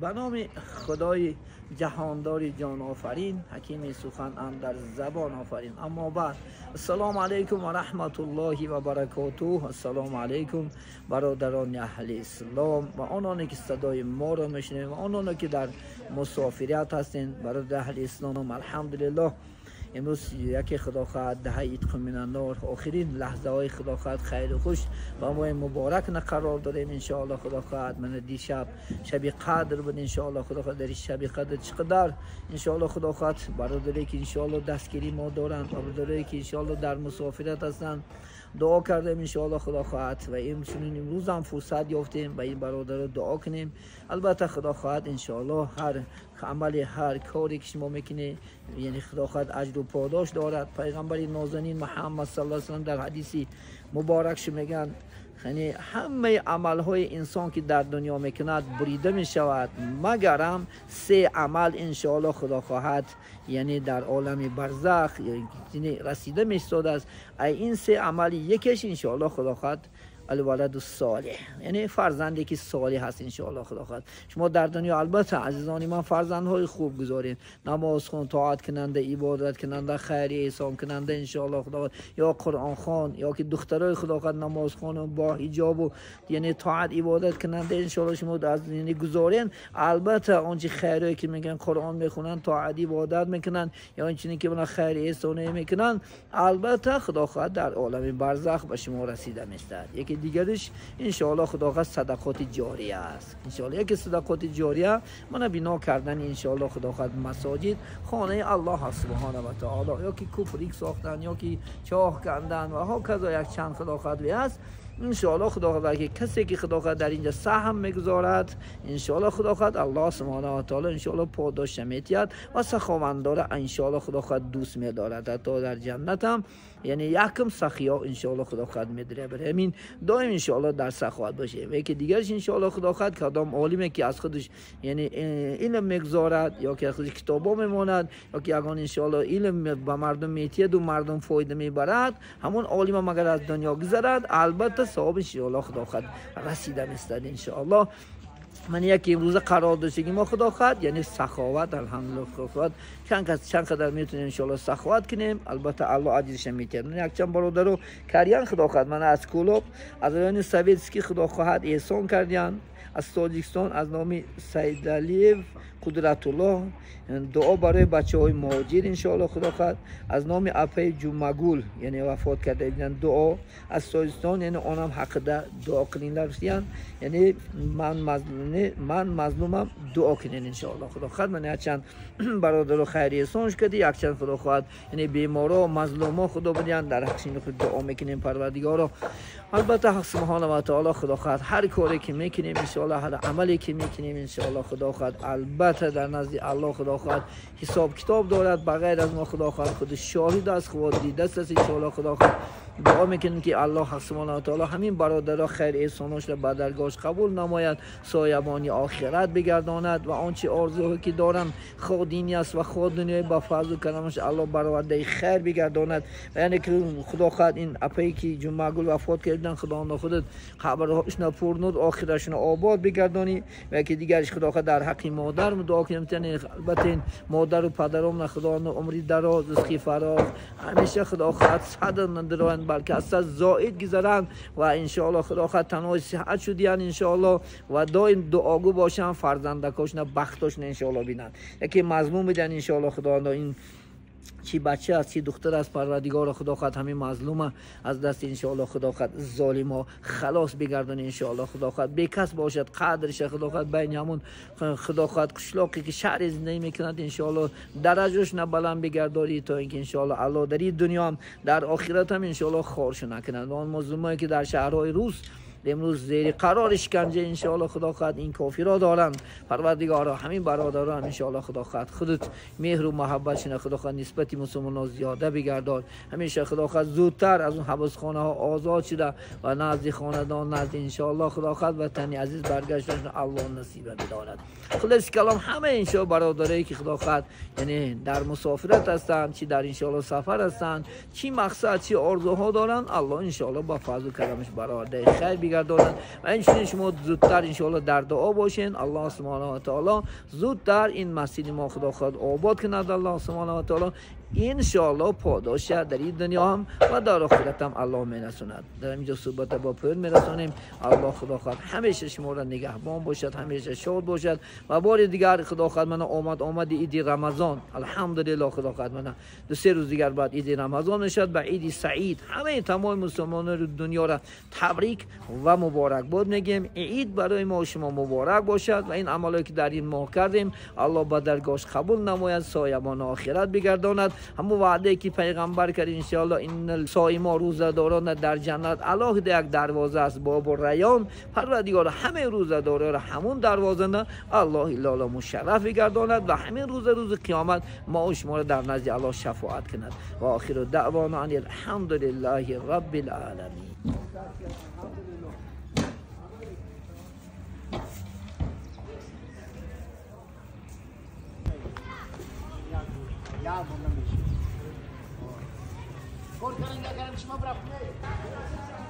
Ба номи Худои ҷаҳондори ҷонофарин, ҳакими сухан андар забон офарин. Аммо баъд, ассалому алайкум ва раҳматуллоҳи ва баракотуҳ. Ассалому алайкум бародарони аҳли ислом ва ононе ки садои моро мешунавед ва ононе ки дар мусофирият ҳастед. Бародари аҳли ислом, алҳамдулиллоҳ, имрӯз яке худо хоҳад даҳаи итқу минаннор, охирин лаҳзаҳои худо хоҳад хайру хуш ба моҳи муборак на қарор дорем, иншоаллоҳ. Худо хоҳад мана дишаб шаби қадр буд, иншоаллоҳ. Худо хоҳад дар шаби қадр чӣ қадар, иншоаллоҳ, худо хоҳад бародаре ки иншоаллоҳ дастгирии мо доранд, бародаре ки иншоаллоҳ дар мусофират ҳастанд, дуо кардем, иншоаллоҳ, худо хоҳад. Ва инчунин имрӯз ҳам фурсат ёфтем ба ин бародаро дуо кунем. Албатта, худо хоҳад, иншоаллоҳ, ҳар амали, ҳар коре ки шумо мекунед, яъне худо хоҳад аҷру подош дорад. Пайғамбари нозанин Муҳаммад саллаллоҳу алайҳи васаллам дар ҳадиси муборакш мегӯянд, яъне ҳамаи амалҳои инсон ки дар дунё мекунад, бурида мешавад, магарам се амал, иншоаллоҳ, худо хоҳад, яъне дар олами барзах, яъне расида меистодааст. Ай ин се амали якеш, иншоаллоҳ, худо хоҳад, алваладу солеҳ, яъне фарзанде ки солеҳ ҳаст, иншоаллоҳ, худо хоҳад. Шумо дар дунё, албатта, азизони ман, фарзандҳои хуб гузоред, намозхон, тоаткунанда, ибодаткунанда, хайри эҳсонкунанда, иншоаллоҳ, худо хоҳад, ё қуръонхон, ё ки духтарои худо хоҳад намозхону бо ҳиҷобу, яъне тоат ибодаткунанда, иншоаллоҳ, шумо аз яъне гузорен. Албатта, он чи хайрое ки мегӯянд, қуръон мехонанд, тоат ибодат мекунанд, ё инчунин ки хайри эҳсоне мекунанд, албатта, худо хоҳад, дар олами барзах ба шумо расида меистад. Яке дигариш, иншоаллоҳ, худо хоҳад, садақоти ҷория аст, иншоаллоҳ. Яке садақоти ҷория мана бино кардан, иншоаллоҳ, худо хоҳад, масоҷид, хонаи Аллоҳ субҳона ва таоло, ё ки куприк сохтан, ё ки чоҳ кандан ва ҳоказо, як чанд, худо хоҳад, аст, иншоаллоҳ, худо хоҳад, ки касе ки худо хоҳад дар инҷа саҳм мегузорад, иншоаллоҳ, худо хоҳад, Аллоҳ субҳона ва таоло, иншоаллоҳ, подоша метиҳад ва саховандора, иншоаллоҳ, худо хоҳад, дӯст медорад. Ҳатто дар ҷаннатам, яъне якм сахиё, иншоаллоҳ, худо хоҳад, медире. Барои ҳамин доим, иншоаллоҳ, дар саховат бошем. Яке дигараш, иншоаллоҳ, худо хоҳад, кадом олиме ки аз худаш, яъне илм мегузорад, ё ки аз худаш китобо мемонад, ё ки ягон, иншоаллоҳ, илм ба мардум метиҳаду мардум фоида мебарад, ҳамон олима магар аз дунё гузарад, албатта, савоб, иншоаллоҳ, худо хоҳад, расида местад, иншоаллоҳ. Ман яке имрӯза қарор доштагӣ мо, худо хоҳад, яъне саховат, алҳамдулиллоҳ, худо хоҳад, чанд қадар метавонем, иншоаллоҳ, саховат кунем, албатта, Аллоҳ аҷриша метиҳад. Якчанд бародаро кардиян, худо хоҳад, ман аз Кӯлоб, аз райони Советский, худо хоҳад, эҳсон кардиян. Аз Тоҷикистон аз номи Саидалиев Қудратуллоҳ дуо барои бачаҳои муҳоҷир, иншоаллоҳ, худо хоҳад. Аз номи апаи Ҷумагул, яъне вафот карда буданд, дуо. Аз Тоҷикистон, яъне онам ҳақида дуо куниндар гуфтиян, яъне ман мазлумам, дуо кунед, иншоаллоҳ, худо хоҳад. Ман якчанд бародаро хайри эҳсон кардӣ, якчанд, худо хоҳад, яъне беморо, мазлумо, худо бидиҳанд, дар ҳаққи худ дуо мекунем. Парвардигоро, албатта, ҳақ субҳона ва таоло, худо хоҳад, ҳар коре ки мекунем, иншоаллоҳ, ҳар амале ки мекунем, иншоаллоҳ, худо хоҳад, албатта, дар назди Аллоҳ, худо хоҳад, ҳисоб китоб дорад. Ба ғайр аз мо, худо хоҳад, худ шоҳид аст, худо дидааст, иншоаллоҳ, худо хоҳад. Дуо мекунем ки Аллоҳ субҳона ва таоло ҳамин бародаро хайр эҳсоношро ба даргоҳаш қабул намояд, соябони охират бигардонад ва он чи орзуҳое ки доранд, хоҳ динӣ аст ва хоҳ дунёи, ба фазлу карамаш Аллоҳ баровардаи хайр бигардонад. Ва яъне ки, худо хоҳад, ин апае ки Ҷумъагул вафот карданд, худоndo худат қабрҳошона пурнур, охиратшона обод бигардонӣ. Ва яке дигараш, худо хоҳад, дар ҳаққи модар дуо кунем. Албатта, ин модару падаромна худоndo умри дароз, ризқи фароғ, ҳамеша, худо хоҳад, садр надироянд, балки аз сад зоид гузаранд ва, иншоаллоҳ, худо хоҳад, танҳои сиҳат шудиянд, иншоаллоҳ, ва доим дуогӯ бошанд, фарзандакошона бахтошона, иншоаллоҳ, бинанд. Яке мазлум бидиҳанд, иншоаллоҳ, худоndo ин чи бача аст, чи духтар аст, парвардигоро, худо хоҳад, ҳамин мазлума аз дасти, иншоаллоҳ, худо хоҳад, золимо халос бигардони, иншоаллоҳ, худо хоҳад, бекас бошад, қадрша, худо хоҳад, байни ҳамун, худо хоҳад, қишлоқе ки шаҳре зиндагӣ мекунад, иншоаллоҳ, дараҷашона баланд бигардорӣ, то ин ки, иншоаллоҳ, Аллоҳ дар ин дунёам, дар охиратам, иншоаллоҳ, хоршо накунад. Ва он мазлумое ки дар шаҳрҳои рус имрӯз зери қарори шиканҷа, иншоаллоҳ, худо хоҳад, ин кофиро доранд, парвардигоро, ҳамин бародарон, иншоаллоҳ, худо хоҳад, худат меҳру муҳаббатшона, худо хоҳад, нисбати мусулмонон зиёда бигардон. Ҳамеша, худо хоҳад, зудтар аз он ҳабсхонаҳо озод шуда ва назди хонадон, назди, иншоаллоҳ, худо хоҳад, ватани азиз баргашташон Аллоҳ насиба бидорад. Хулоси калом, ҳама, иншоаллоҳ, бародарое ки, худо хоҳад, яъне дар мусофират ҳастанд, чи дар, иншоаллоҳ, сафар ҳастанд, чӣ мақсад, чӣ орзуҳо доранд, Аллоҳ, иншоаллоҳ, ба фазлу карамаш баровардаи хайр. بگرداند و اینچنین شما زودتر انشاءالله در دعا باشین. الله سبحانه و تعالی زودتر این مسجد ما خدا خود آباد کند. الله سبحانه و تعالی انشاءالله پاداش در این دنیا هم و در آخرت هم الله میرسوند. در اینجا صحبت با پایان میرسانیم. الله خدا خواهد همیشه شما را نگهبان باشد، همیشه شاد باشد و بار دیگر خدا خواهد من آمد عید رمضان. الحمدلله خدا خواهد من 2-3 روز دیگر بعد عید رمضان میشد. به عید سعید همه تمام مسلمانان دنیا را تبریک و مبارک باد میگیم. عید برای ما و شما مبارک باشد و این عملایی که در این ماه کردیم الله به درگاهش قبول نماید، سایبان آخرت بگرداند. همون وعده که پیغمبر کرد انشاءالله این صائما روزه‌داران در جنت علاهده یک دروازه است، باب ریان. پروردگار همه روزه‌داران را همون دروازه نه الله لالا مشرف بگرداند و همین روز قیامت ما و شما را در نزد الله شفاعت کند. و آخر دعوانا ان الحمدلله رب العالمین. کار کنن اگرم شما برا خونه.